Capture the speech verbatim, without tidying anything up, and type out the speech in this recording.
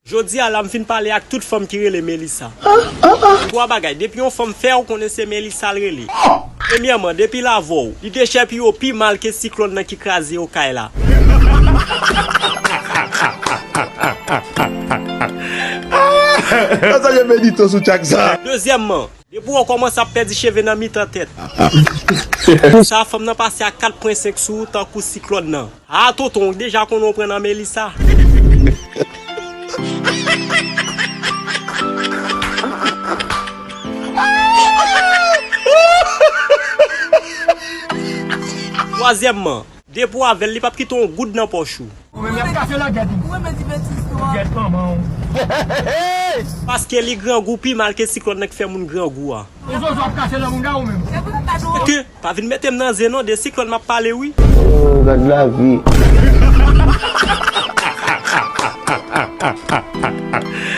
Jodi a la m vin pale ak tout fanm ki rele Melissa. Twa bagay, depi yon fanm fè w konnen se Melissa l rele. Premyèman, depi l avè w, li dechèpiye w pi mal ke siklòn nan ki kraze Okay la. Sa, sa, yo medite sou tchak sa. Dezyèmman, depi w kòmanse ap pèdi cheve nan mitan tèt. Sa, fanm nan pase ak kat pwen senk sou ou tankou siklòn nan. A, tonton, ou deja konnen w pran nan Melissa. Twazyèmman, depi w avè l, li p ap kite yon goud nan pòch ou. Ou menm y ap kase langèt ou. Ou renmen ti betiz tou a. Gèt manman w. Paske li grangou pi mal ke siklòn nan ki fè moun grangou a. E zozo ap kase nan moun la ou menm. Ke, pa vin mete m nan zen non, de siklòn m ap pale wi. Oh, gad lavi.